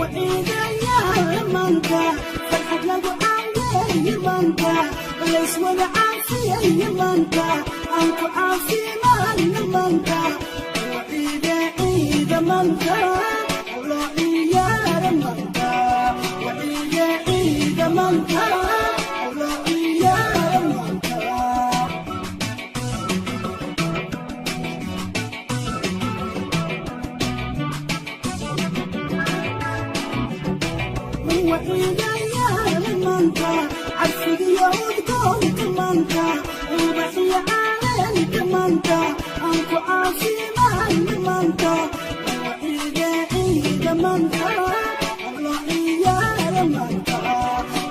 Waciidayaal maanta, farxad lagu caaweeye maanta, layswada caafiyaya maanta, aan ku caafimaadna maanta. Waciide ciida maanta, loo ciyaara maanta. Waciide ciida maanta, loo ciyaara maanta. Waciidayaal maanta, carfigiyo udgoonka maanta, ubaxiyo caleenta maanta, aan ku caafimaadna maanta. Waciide ciida maanta, loo ciyaara maanta.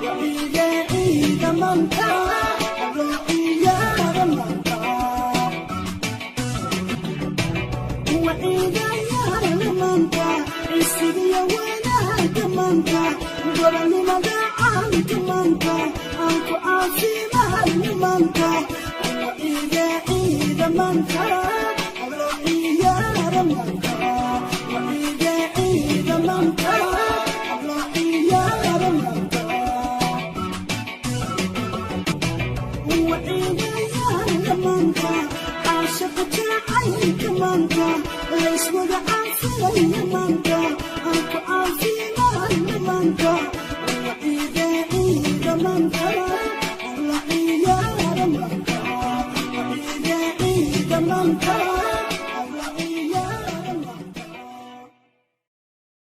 Waciide ciida maanta, loo ciyaara maanta. Waciidayaal maanta, cisigiyo wanaagga maanta, gobolnimada caanka maanta, aan ku caafimaadna maanta. Waciide ciida maanta, loo ciyaara maanta. Waciide ciida maanta, loo ciyaara maanta. Waciidayaal maanta, caashaqa jacaylka maanta, layswada caafiyaya maanta, aan ku caafimaadna maanta. Waciide ciida maanta, la ciyaara maanta. Waciide ciida maanta,